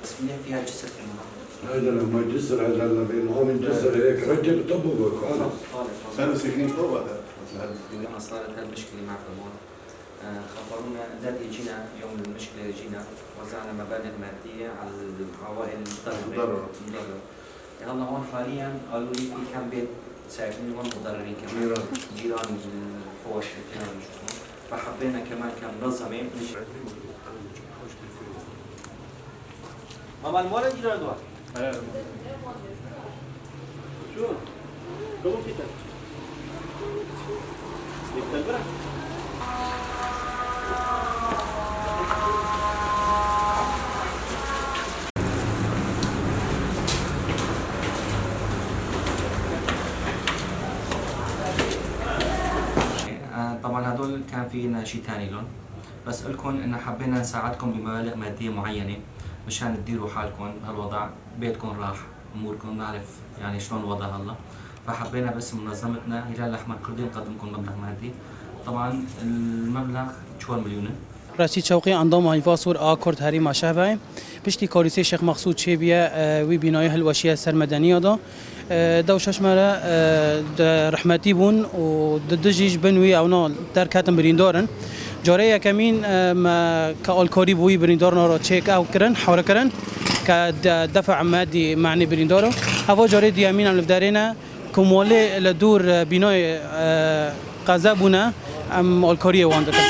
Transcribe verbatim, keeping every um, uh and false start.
Resmiye fiya cisir kemana. Heyder, ma cisir, heyder, la bê, ma min cisir, heyek, Recep, to bu, bu, ana. Sen sikîn to, bu. Ana saret her mişkili ma'lum. Xeferûne ledî cîne, yom mişkili cîne, wezane mebelê medîye, el awayil mudarrib. Mudarrib. Mudarrib. Yalla hon haliyen alû yî kem bê sakinî wan mudarribîn kem. Cîran. Cîran, e, hoş, cîran. Ve habbêne keman kem nazamê. Mama, mora cîran dua. Şu. Kabul kite. Yeter bırak. طبعا هدول كان في لنا شيء ثاني لهم، بس قلكم إن حبينا نساعدكم بمبالغ مادية معينة مشان تديروا حالكم بهالوضع، بيتكم راح، أموركم، نعرف يعني شلون الوضع هلا، فحبينا باسم منظمتنا هلال الأحمر الكردي نقدمكم مبلغ مادي. طبعا المبلغ çar milyon. Reşîd Şewqî, endama Hîva Sor a Kurd Herêma Şehbayê. Piştî karîsê Şêx Mexsûd çêbûye, e, wî bînayê hilweşiye ser medeniya de. E, dew şeş me re, e, de rehmetî bûn û di dijî ji bin wî ewna derketin birîndar in. Carê yekemîn, e, me ke alkarî bi wî birîndarna re çêk ew kirin, hewre kirin ke de-, defa medî menî birîndar e. Heva carê duyemîn em li vê derê ne. Ku malê li dûr, e, bînayê, e, qeze bûne, em alkariyê wan dikin.